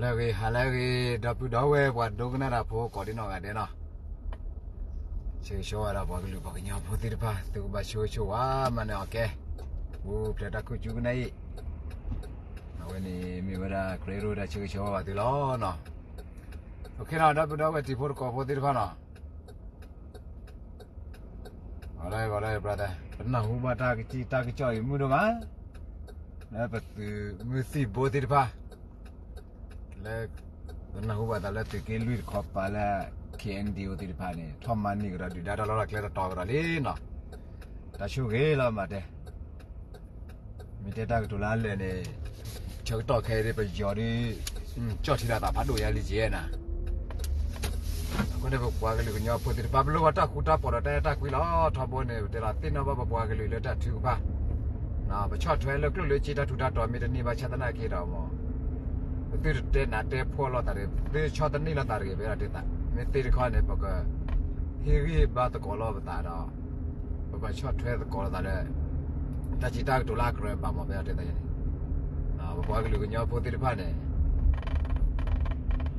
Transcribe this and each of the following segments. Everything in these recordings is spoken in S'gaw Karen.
လၢအဂ့ၤ ဟါလၢအဂ့ၤ ဒီပုၢ်ဒီဝဲၢ် ပှၤဒိကနၣ်တၢ်ဖိကိးဒံနီၢ်ဂၤဒဲးနီၤ, ဆၢဂ့ၤဆၢဝါဒီးပှၤကလုာ်ပှၤကညီဖိသ့ၣ်တဖၣ် သုကဘၣ်ဆၢဂ့ၤဆၢဝါမၤန့ၢ်အီၤကဲ, ပူၤဖျဲးတၢ်ခိၣ်ကၠူကနၣ်အံၤ, အဝဲန့ၣ်မ့ၢ်ဝဲဒၣ် ကြၢးဒိးတၢ်ဆၢဂ့ၤဆၢဝါဘၣ်သုလီၤနီၤ, အခဲနီၤ ဒီပုၢ်ဒီဝဲၢ်တံၤဖိသကိးဖိသ့ၣ်တဖၣ်နီၤ ဂီၤလၢဂီၤလၢ brother ပနၢ်ဟူဘၣ်တၢ်ကစံၣ်တၢ်ကစီၣ်အံၤမုၢ်ဒိၣ်မး, လၢပသုးမုၢ်သံၣ်ဘိသ့ၣ်တဖၣ်, လၢပနၢ်ဟူဘၣ်သးလၢသုးက့လွံၢ်တခီပၤလၢ K N D O သ့ၣ်တဖၣ်န့ၣ် ထီၣ်မၤန့ၢ်ကဒီးဒုၣ်ဒါတၢ်လီၢ်တၢ်ကျဲတတီၤကဒီးလံနီၤ, တၢ်ဆိၣ်ဂ့ၤလီၤမးတဲ မ့ၢ်တဲတၢ်ကတိၤလၢအလဲၣ်န့ၣ်, ဆၢကတီၢ်ခဲအံၤဒ်ပယီၤဒ်, ကၠီၣ်ထံလီၤသးဖးဒိၣ်ညါလံကဲနၤ, အဃိန့ၣ်ပပှၤကလုာ်ကညီဖိသ့ၣ်တဖၣ် ပလိၣ်ဘၣ်တၢ်ဃူတၢ်ဖိးဒီးတၢ်အဲၣ်တၢ်ကွံလီၤ, ထီဘိန့ၣ် ပတဲလီၤသ့ၣ်နီၣ်ဘၣ်ပပှၤကလုာ်လၢတၢ်ထုကဖၣ်, ပဆီၣ်ထွဲလၢကျိၣ်လၢစ့တၢ်ထူးတၢ်တီၤမ့ၢ်တန့ၢ်ဘၣ်ဆၣ်သနာ်က့ဒီးမ့ၢ်, ပသုတတဲနးတဲဖှီၣ်လိာ်သးတဂ့ၤ, ပသုဆီၣ်တန့ၢ်လိာ်သးတဂ့ၤ ပအဲၣ်ဒိးတဲသး, မ့ၢ်သ့တခီန့ၣ် ပက ဟ့ၣ်ဂံၢ်ဘါသကိးလိာ်ပသးဒီး, ပကဆီၣ်ထွဲသကိးလိာ်သးလၢ, တၢ်စံးတၢ်ကတိၤလၢအကြၢးဘၣ်မ့ၢ် ပအဲၣ်ဒိးတဲသးယဲန့ၣ်, ပပှၤကလုာ်ကညီဖိသ့ၣ်တဖၣ်န့ၣ်,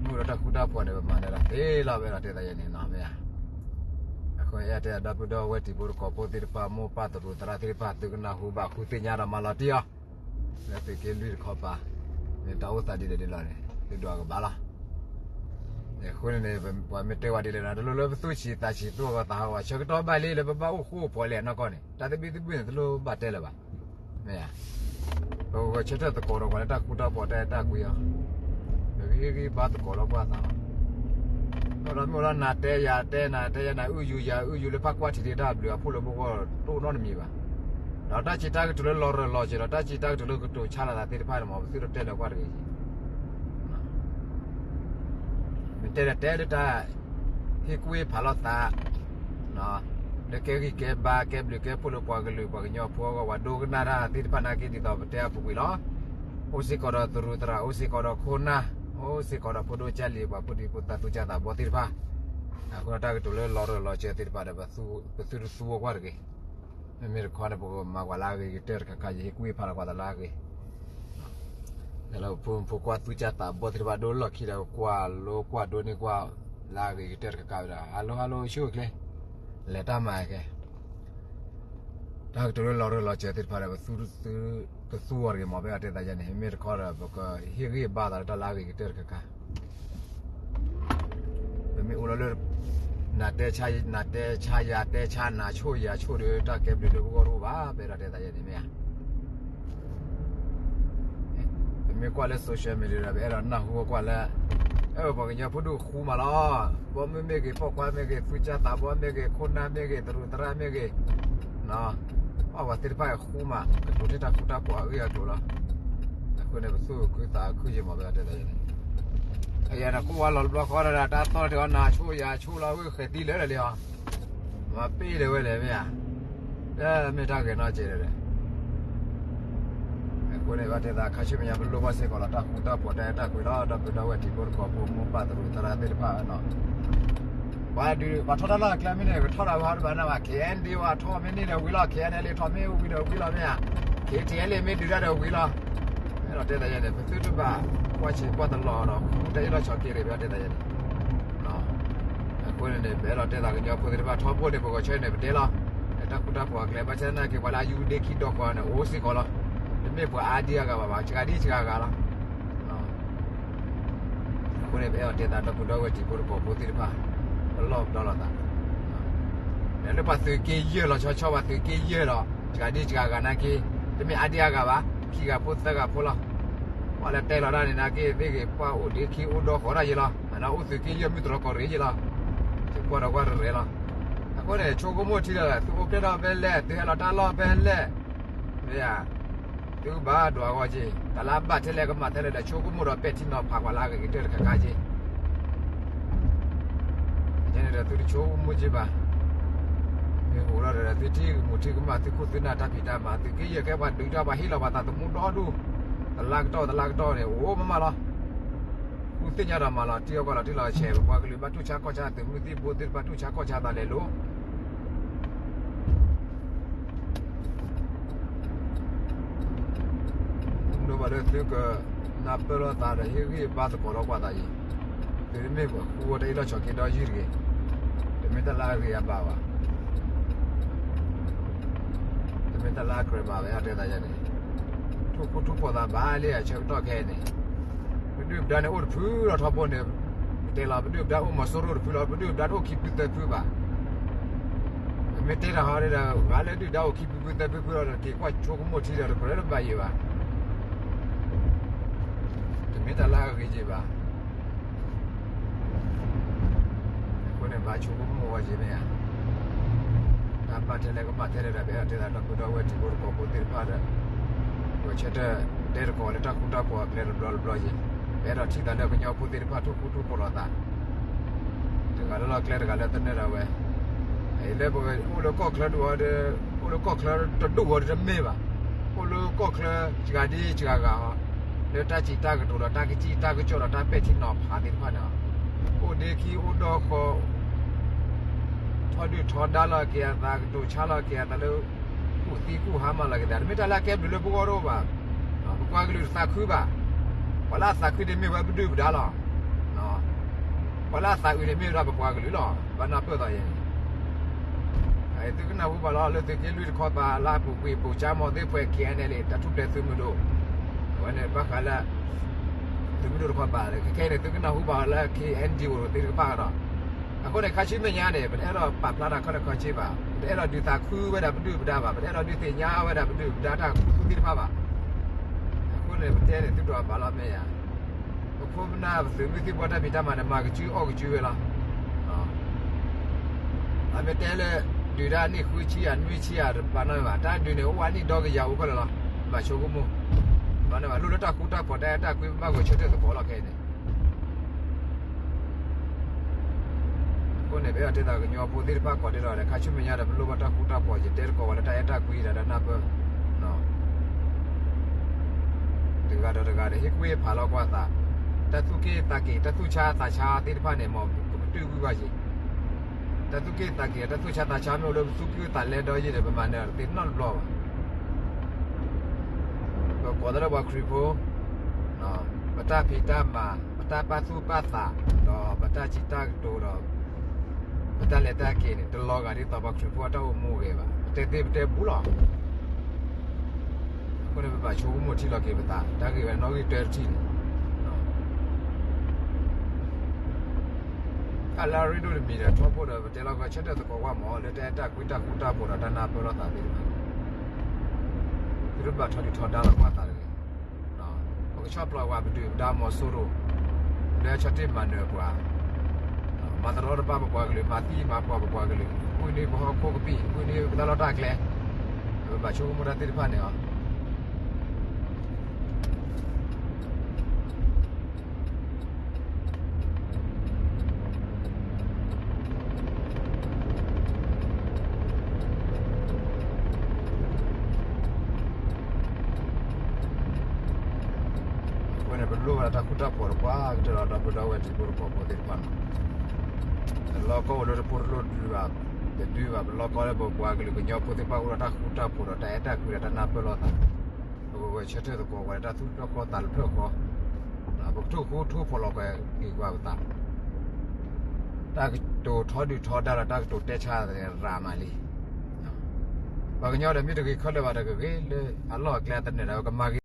မ့ၢ်အိၣ်ဒီးတၢ်ဃူတၢ်ဖိးန့ၣ် ပမၤနၢၤတၢ်သ့လီၤ ပအဲၣ်ဒိးတဲသးယဲန့ၣ်နီၤမ့ၢ်ဧါ, အဃိအဲၣ်ဒိးတဲဒီပုၢ်ဒီဝဲၢ်တံၤဖိသကိးဖိသ့ၣ်တဖၣ် မိၢ်ပၢ်သရူးသရၣ်သ့ၣ်တဖၣ် သုကနၢ်ဟူဘၣ်ဃုသ့ၣ်ညါဒီးမၤလီၤတံၢ်အီၤ လၢသုးက့လွံၢ်တခီပၤ, မ့ၢ်တၢ်အိၣ်သးဒ်လဲၣ်ဒ်လဲၣ်န့ၣ် သုဒွးကဘၣ်လီၤ. အဃိန့ၣ်န့ၣ် ပှၤမ့ၢ်တဲဝဲဒ်လဲၣ်န့ၣ် တလိၣ်လၢပသူၣ်ဆံးသးဆံးသူၣ်အဂီၢ်သးဟးဂီၤ ဆၢကတီၢ်ဘၣ်လံလၢပဘၣ်အိၣ်ဃူအိၣ်ဖိးလဲၣ်နီၢ်ကီၢ်န့ၣ် တၢ်သဘံၣ်သဘုၣ်န့ၣ် တလိၣ်ဘၣ်တဲလၢၤဘၣ်, မ့ၢ်ဧါ, ပကဂဲၤဆၢထၢၣ်သကိးဒီးပှၤလၢတၢ်ဃူတၢ်ဖိးတၢ်အဲၣ်တၢ်ကွံအီၤ, ပကဟ့ၣ်ဂံၢ်ဘါသကိးဒီးပှၤသးအီၤ, ဒီးမ့ၢ်အိၣ်ဒီးနၤတဲယၤတဲ နၤတဲယၤ နၤအုၣ်ယူၤယၤအုၣ်ယူၤလၢဖးကွၢ်ထံးဒ့တၢ်ဘျုးအဖှိၣ်လၢပဂီၢ်တအိၣ်နီတမံၤဘၣ်, ဒီးတၢ်စံးတၢ်ကတိၤလၢလီၤရၢၢ်လီၤစၢၤဒီး တၢ်စံးတၢ်ကတိၤလၢကတိၤဆါလီၤသးသ့ၣ်တဖၣ်န့ၣ်မ့ၢ် ပသုတတဲလၢၤကွၢ်တဂ့ၤ, မ့ၢ်တဲဒီးတဲလၢတၢ် ဟ့ၣ်ကူၣ်ဟ့ၣ်ဖးလိာ်သး လၢကဲဂံၢ်ကဲဘါ ကဲဘျုးကဲဖှိၣ်လၢပှၤကလုာ်ပှၤကညီဖိအဂီၢ် ပှၤဒိကနၣ်တၢ်သ့ၣ်တဖၣ်နာ်က့ ဒ်သိးပတဲအပူၤကွံာ်လီၤ. အိၣ်စ့ၢ်ကီးဒီးသရူးသရၣ် အိၣ်စ့ၢ်ကီးဒီးခိၣ်နၢ် အိၣ်စ့ၢ်ကီးဒီးဖိဒိၣ်ကၢ်လံၤ ပှၤဖိဒံဖိသၣ်သူၣ်ကၢ်သးဘီသ့ၣ်တဖၣ်, အဃိတၢ်ကတိၤလၢလီၤရၢၢ်လီၤစၢၤသ့ၣ်တဖၣ်ဒီး ပသုတသူအီၤကွၢ်တဂ့ၤ. မ့မ့ၢ်တခီန့ၣ် ပကမၤကွၢ်လၢအဂ့ၤကတၢၢ်တခါခါ ယဟ့ၣ်ကူၣ်ဟ့ၣ်ဖးလီၤကွၢ်သးလၢအဂ့ၤ လၢဖိမုၣ်ဖိခွါသူၣ်ကၢ်သးဘီသ့ၣ်တဖၣ်ဒိလီၢ်ခံဒီး ကွၢ်လိကွၢ်ဒိန့ၢ်ကွၢ် လၢအဂ့ၤကတၢၢ်တခါခါဝဲဒၣ် ဟါလၢဟါလၢဆူၣ်ချ့ လဲၤတၢ်မၤကဲ တၢ်ကတိၤလၢလီၤရၢၢ်လီၤစၢၤသ့ၣ်တဖၣ်ဒီး ပသုတသူအီၤတဂ့ၤ မ့ၢ်ပအဲၣ်ဒိးတဲသးယဲန့ၣ် မ့မ့ၢ်တခီဒီး ပကဟ့ၣ်ဂံၢ်ဘါသးလၢတၢ်လၢအဂ့ၤကတၢၢ်တခါခါ ပမ့ၢ်အိၣ်လီၤလၢ နၤတဲဆါ နၤတဲဆါ ယၤတဲဆါ နၤဆိၣ်ယၤဆိၣ်ဒီး တၢ်ကဲဘျုးလၢပဂီၢ်တအိၣ်ဘၣ် ပအဲၣ်ဒိးတဲသးယဲန့ၣ်မ့ၢ်ဧါ. ပမ့ၢ်ကွၢ်လၢ social media ဒီး ပအဲၣ်ဒိးနၢ်ဟူကွၢ်လၢ အဲၣ်ပှၤကညီဖိဒိၣ်ဃူမးလီၤ. ပိာ်မုၣ်မ့ၢ်ဂ့ၤ ပိာ်ခွါမ့ၢ်ဂ့ၤ သူၣ်ကၢ်သးဘီမ့ၢ်ဂ့ၤ ခိၣ်နၢ်မ့ၢ်ဂ့ၤ သရူးသရၣ်မ့ၢ်ဂ့ၤ ပှၤသ့ၣ်တဖၣ်ဃူမး ကတိၤထဲတၢ်ဃူတၢ်ဖိးအဂ့ၢ်အကျိၤလီၤ. အဃိန့ၣ် ပသူၣ်ခုသးခုယံာ်မး ပအဲၣ်ဒိးတဲသးယဲန့ၣ် အယၤန့ၣ် ကိၢ်ဝါလီၤတဘျီဃီဒီး တၢ်သီၣ်ထီၣ်နၤဆိၣ်ယၤဆိၣ်လီၤ ဝဲဃဲၤသံလၢာ်လၢာ်လံဟီ မၤပ့ၢ်လၢၤဝဲလဲၣ်မ့ၢ်ဧါ. တမ့ၢ်တၢ်ဂ့ၤနီတစဲးဒီး အဃိန့ၣ် ဘၣ်တဲသးခါဆူမဲာ်ညါ ပလိၣ်ဘၣ်စ့ၢ်ကီးလီၤ တၢ်ဃူတၢ်ဖိးတၢ်အဲၣ်တၢ်ကွံလီၤ ဒီပုၢ်ဒီဝဲၢ်တံၤဖိသကိးဖိ မိၢ်ပၢ်သရူးသရၣ်သ့ၣ်တဖၣ်နီၤ ပှၤဒုး ပှၤထီၣ်တၢ်လီၢ်အကျဲမ့ၢ်န့ၣ် ပထီၣ်ဒၣ်ဝဲဟီတဘၣ်နၢ်ဘၣ် K N D O ပှၤထီၣ်မ့ၢ်န့ၢ်ဒီးဝံၤလီၤ K N L A ထီၣ်မ့ၢ်ဝံၤဒီးဝံၤလီၤမ့ၢ်ဧါ K T L A မ့ၢ်ဒုးတၢ်ဒီးဝံၤလီၤ. အဲၣ်ဒိးတဲသးယဲန့ၣ် ပသုတဘၣ်ကွၢ်ဆံးကွၢ်တလီၤဒီး ဃူတၢ်အ့ၣ်လိာ်ဆိးက့တဂ့ၤ ပအဲၣ်ဒိးတဲသးယဲန့ၣ် အဃိန့ၣ်န့ၣ် ပအဲၣ်ဒိးတဲသးကညီဖိသ့ၣ်တဖၣ်ထီဘိန့ၣ် ပဂီၤဆၢန့ၣ် ပတဲလီၤ တၢ်ဃူတၢ်ဖိးအကျဲ ဘၣ်ဆၣ်သနာ်က့ ပှၤလၢအယူၤဒ့ခံဒီဃီန့ၣ် အိၣ်စ့ၢ်ကီးလီၤ. တမ့ၢ်ပှၤအါဒံအါဂၤဘၣ်ဘၣ် စှၤဒံစှၤဂၤလီၤ. အဃိန့ၣ် ပအဲၣ်ဒိးတဲသးဒီပုၢ်ဒီဝဲၢ်တံၤဖိသကိးဖိသ့ၣ်တဖၣ် ပလီၢ်ပဒီလိာ်သး လၢပှၤသုးက့ယဲၢ်လီၤ ဆီဆီပှၤသုးက့ယဲၢ်လီၤ စှၤဒံစှၤဂၤနာ်က့ တမ့ၢ်အါဒံအါဂၤဘၣ် ခံဂၤဖိသၢဂၤဖိလီၤ. ပှၤလၢတဲလီၤဒၣ်န့ၣ်နာ်က့ မ့ၢ်ဂ့ၤ ပှၤအိၣ်ဒ့ခံအိၣ်ဒီဃီဒၣ်ယဲလီၤ အန့ၣ်အိၣ်သုးက့ယဲၢ်မုၢ်တြီၤကီၢ်ရ့ၣ်ယဲလီၤ. ယကွၢ်ဒီးကွၢ်ရ့ၣ်လီၤ. အဃိန့ၣ် ဆိကမိၣ်ထံဒီး သုအိၣ်ဖျဲၣ်ထီၣ်ဖဲလဲၣ် သုဟဲလီၤတၢ်လီၢ်ဖဲလဲၣ် မ့ၢ်ဧါ သုကဘၣ်ဒွးဂီၢ်က့ၤ တၢ်လၢအဘၣ်ထဲလဲၣ်ကမၣ်ထဲလဲၣ်ဒီး ဆိကမိၣ်ဒီးပဲာ်ထံနီၤဖးပှၤလၢအဂ့ၤကတၢၢ်တခါခါက့ၤ ယဲန့ၣ်ဒီးသုတဆိကမိၣ်က့ၤဘၣ်. မ့ၢ်အိၣ်လီၤဒီးသုထံၣ်ကမူးထံၣ်ကမၣ် သုခိၣ်သုနၢ်တၢ်ဖံးတၢ်မၤ သုးက့ယဲၢ်ကဲပှၤဒုးတၢ်ပှၤဟ့ၣ်လီၤပှၤသးသမူဒီဒူၣ် တလါကတီၢ်တလါကတီၢ်န့ၣ် အိၣ်မးမးလီၤ. ဃုသ့ၣ်ညါဒီးမၤလီၤတံၢ်အီၣ်ကွၢ်လီၤတံၢ်လီၤဆဲး ပပှၤကလုာ်ဘၣ်တူၢ်ဆါခီၣ်ဆါ သုးမုၢ်သံၣ်ဘိသ့ၣ်တဖၣ်တူၢ်ဆါခီၣ်ဆါသးလဲၤလိၤ ဒိၣ်ဘၣ်လၢသုက တၢ်ပၢၢ်လိာ်သးဒီးဟ့ၣ်ဂံၢ်ဘါသကိးလိာ်ကွၢ်သးအံၤ, သုတမ့ၢ်ပှၤဃူဝဲတၢ်အ့ၣ်လိာ်ဆိးက့ဒီးယုၢ်တဂ့ၤ, တမ့ၢ်တၢ်လၢအဂ့ၤအဘၣ်ဘၣ်. တမ့ၢ်တၢ်လၢအကြၢးဘၣ်ဝဲအတဲသးယဲန့ၣ်, ထိၣ်ဃူထိၣ်ဖိးသးဘၣ်လံအဆၢကတီၢ်ခဲအံၤန့ၣ်, ပဒုၣ်ပဒါန့ၣ်အိၣ်တဖုလီၤထီဘိန့ၣ်, တဲလီၤ ပဒုၣ်ပဒါအိၣ်မီၤစိရိၤတဖုလီၤ, ပဒုၣ်ပဒါတအိၣ်ခံဖုသၢဖုဘၣ်. ပမ့ၢ်တဲတၢ်ဟီဒီး ဂၤလၢဒုၣ်ဒါအိၣ်ခံဖုဖုသၢဖုဖုလီၤဒီး က့ၤကွၢ်ဆိကမိၣ်ထံဒီးတကြၢးလၢတဘၣ်ယံၤဘၣ်. တမ့ၢ်တၢ်လၢအဂ့ၤက့ၤဘၣ်. အဃိန့ၣ် ဘၣ်ဆိကမိၣ်ဝဲက့ၤမ့ၢ်ဧါ. တၢ်ဘၣ်ထဲလဲၣ်ကမၣ်ထဲလဲၣ်ဒီး ပအဲၣ်ဒိးတဲသးဒီပုၢ်ဒီဝဲၢ်ထံဖိကီၢ်ဖိသ့ၣ်တဖၣ်ဒီး ပဆၢထၢၣ်တဲသကိးလၢတၢ်ဃူတၢ်ဖိးအကျဲတဘျီတဘျီက့ၤ, ပအဲၣ်ဒိးထံၣ်သးလၢကညီဖိသ့ၣ်တဖၣ်ထိၣ်ဃူထိၣ်ဖိးလိာ်သး တဂၤလၢလီၢ်ကျဲတဂၤလၢသနၢၣ်ဒၣ်ဝဲ, လၢပအိၣ်လၢကီၢ်ချၢဒိၣ်အီၤဒီး အိၣ်လၢကီၢ်ချၢတဒိၣ်အီၤဒီးတမ့ၢ်ဘၣ်, အိၣ်လၢကီၢ်ချၢစှၤဒ်စှၤဂၤအီၤ, လၢတၢ်စံးတၢ်ကတိၤဒီးတၢ်ကစံၣ်တၢ်ကစီၣ်ဒီးတၢ်ပဲာ်ထံနီၤဖးသ့ၣ်တဖၣ်န့ၣ်, အိၣ်ဒ့ခံအိၣ်ဒီဃီ ထီဒုၣ်ထီဒါလီၤက့ၤအသး ကတိၤဆါလီၤက့ၤအသးလၢ ကူၣ်သံကူၣ်ဟါမၢ်လီၤက့ၤသး တမ့ၢ်တၢ်လၢအကဲဘျုးလၢပဂီၢ်တအိၣ်ဘၣ်. ပပှၤကလုာ်တသးခုဘၣ်. ပှၤလၢအသးခုန့ၣ်မ့ၢ်ဝဲပဒုၣ်ပဒါလီၤ. ပှၤလၢအသးအုးန့ၣ်မ့ၢ်ဝဲဒၣ်ပပှၤကလုာ်လီၤ. ဘၣ်နၢ်ပၢၢ်သးယဲန့ၣ် သုကနၢ်ဟူဘၣ်လီၤ လၢသုးက့လွံၢ်တခီပၤလၢအပူၤကွံာ် ပိာ်ကၠါမီၤသ့ၣ်ဖှဲး KNLA တၢ်ထူၣ်ဖျဲးသုးမုၢ်ဒိၣ်, အဝဲန့ၣ်ဘၣ်ဃးလၢ သုးမုၢ်ဒိၣ်တခီပၤ ခဲခဲအံၤန့ၣ် သုကနၢ်ဟူဘၣ်လၢ KNDO သ့ၣ်တဖၣ်ဒီး အဃိန့ၣ် ခါဆူမဲာ်ညါန့ၣ် ပတအဲၣ်ဒိးပာ်ဖျါတၢ်ခီၣ်တခီၣ်ဆ့ဘၣ်, ပတအဲၣ်ဒိးဒုးသးခုဝဲဒၣ်ပဒုၣ်ပဒါဘၣ်, ပတအဲၣ်ဒိးဒုးသ့ၣ်ညါဝဲဒၣ်ပဒုၣ်ပဒါတၢ်ခူသူၣ်သ့ၣ်တဖၣ်ဘၣ်. အဃိန့ၣ် ပတဲန့ၣ် သုဒွးဘၣ်လီၤမ့ၢ်ဧါ. ပခိၣ်ပနၢ်ပသုးမုၢ်သံၣ်ဘီတၢ်ဖံးတၢ်မၤန့ၣ် မၤကစုအီၣ်ကစုဝဲလီၤ. အမ့ၢ်တဲလၢ ဒုးတၢ်နံၣ်ဃုဆံဧါ နွံဆံဧါ တဘၣ်နီတမံၤဘၣ်, တၢ်ဒုးန့ၣ် အိၣ်ဝဲနံၣ်ဒီကယၤအိၣ်ခဲလၢာ်လီၤ. ဘၣ်ဆိကမိၣ်, ဘၣ်န့ၣ်ဘၣ် လိၣ်လၢတၢ်ဃူတၢ်ဖိး တၢ်အဲၣ်တၢ်ကွံ ပဘၣ်ဂဲၤဆၢထၢၣ်သကိးလီၤခဲအံၤန့ၣ် အဃိန့ၣ် ပအဲၣ်ဒိးတဲသးကညီဖိသ့ၣ်တဖၣ်ကိးဒဲးဒီး ခါဆူမဲာ်ညါဒီး ပလိၣ်ဘၣ်တၢ်ဃူတၢ်ဖိး ယတဲသကိးဝဲလၢတၢ်အဲၣ်တၢ်ကွံဒီးတၢ်နၢ်ပၢၢ် တဂၤဒီးတဂၤဒီး ဟ့ၣ်ကူၣ်ဟ့ၣ်ဖးလီၤကွၢ်သး, တၢ်သူၣ်က့ၣ်သးက့ၤ တၢ်သူၣ်ဆါသးဆါသ့ၣ်တဖၣ်န့ၣ် မ်ပကပတုာ်ကွံာ်ဘၣ်က့ၤ, တၢ်သူၣ်က့ၣ်သးက့ၤ တၢ်သူၣ်ဆါသးဆါမ့ၢ်အိၣ်လၢပသူၣ်က့ၣ်သးလဲဒီးယ့ၢ်န့ၣ် ပမၤနၢၤတသ့နီတဘျီဘၣ်. ပကိးသးလၢပှၤခရံာ်ဖိ, ပတၢ်ဖံးတၢ်မၤ, ပတၢ်ပာ်သူၣ်ပာ်သး, ဒီးပတၢ်စံးတၢ်ကတိၤဒီး ပတၢ်လဲၤတၢ်က့ၤန့ၣ် တလီၤဂာ်ဒ်သိးပှၤခရံာ်ဖိအတၢ်အိၣ်မူအဂ့ၢ်ဘၣ်. ပတဲသ့ပတဲဘူးလီၤ. အဃိန့ၣ် ပဘၣ်ဆိကမိၣ်ထံလီၤက့ၤပသး, တၢ်ဂ့ၢ်ဝဲနီၣ်ဂံၢ်တၢတထံၣ်န့ၣ် တၢ်လၢအရ့ဒိၣ်တမံၤဒီး ထီဘိဒီး ပတဲလီၤဂီၤဆၢထၢၣ်သကိးကွၢ်မး လၢတၢ်အဲၣ်တၢ်ကွံ တၢ်ဃူတၢ်ဖိးဒီးတၢ်နၢ်ပၢၢ်လိာ်သးသ့ၣ်တဖၣ်န့ၣ် သုတဘၣ်ထီဒုၣ်ထီဒါလီၤကွၢ်သးတဂ့ၤ. ပကဆီၣ်ပျီကွၢ်ပဒုၣ်ပဒါမီၤစိရိၤ လၢအဆီၣ်တ့ၢ်မၤနၢၤပှၤ, မၤတရီတပါပပှၤကလုာ်, မၤသံမၤပှီၢ်ပပှၤကလုာ်, အုၣ်န့ၢ်ပဟီၣ်ခိၣ်ကပံာ်, အုၣ်န့ၢ်ပတၢ်လီၢ်တၢ်ကျဲ, ပဘၣ်ဆိကမိၣ်တၢ်သ့ၣ်တဖၣ်န့ၣ်လီၤ. အဃိန့ၣ် ပလိၣ်ဘၣ်တၢ်ဃူတၢ်ဖိးတပှၢ်ကတၢၢ်လီၤ ဒီပုၢ်ဒီဝဲၢ်ထံဖိကီၢ်ဖိသ့ၣ်တဖၣ်န့ၣ်, တလီၢ်ကီၢ်အိၣ်လၢတဖိတလိၣ်ဒုးဘၣ်, တဒုးဘၣ် ပလီၢ်ကီၢ်လၢပပှၤကလုာ်ကညီဖိသ့ၣ်တဖၣ်အိၣ်ဒီးတၢ်ဃူတၢ်ဖိးဒီးတၢ်အဲၣ်တၢ်ကွံဒီးတၢ်နၢ်ပၢၢ်လိာ်သး, ပကဂဲၤဆၢထၢၣ်သကိးဝဲတၢ်သူၣ်တဖျၢၣ်ဃီသးတဖျၢၣ်ဃီ, ပကထိၣ်ဃူထိၣ်ဖိးလီၤကွံာ်က့ၤကွၢ်ပသး, တၢ်ကတိၤထီဒုၣ်ထီဒါဒီးတၢ်ကတိၤတဲဆါသ့ၣ်န့ၣ် ရၤမးလံ. ပှၤကညီဒီးမ့ၢ်တဂ့ၤခဲလၢာ်ဘၣ်ဒီး ကဂ့ၤလၢအလီၢ်အကျဲ တနၢၤဒၣ်ဝဲကမၤဂ့ၤ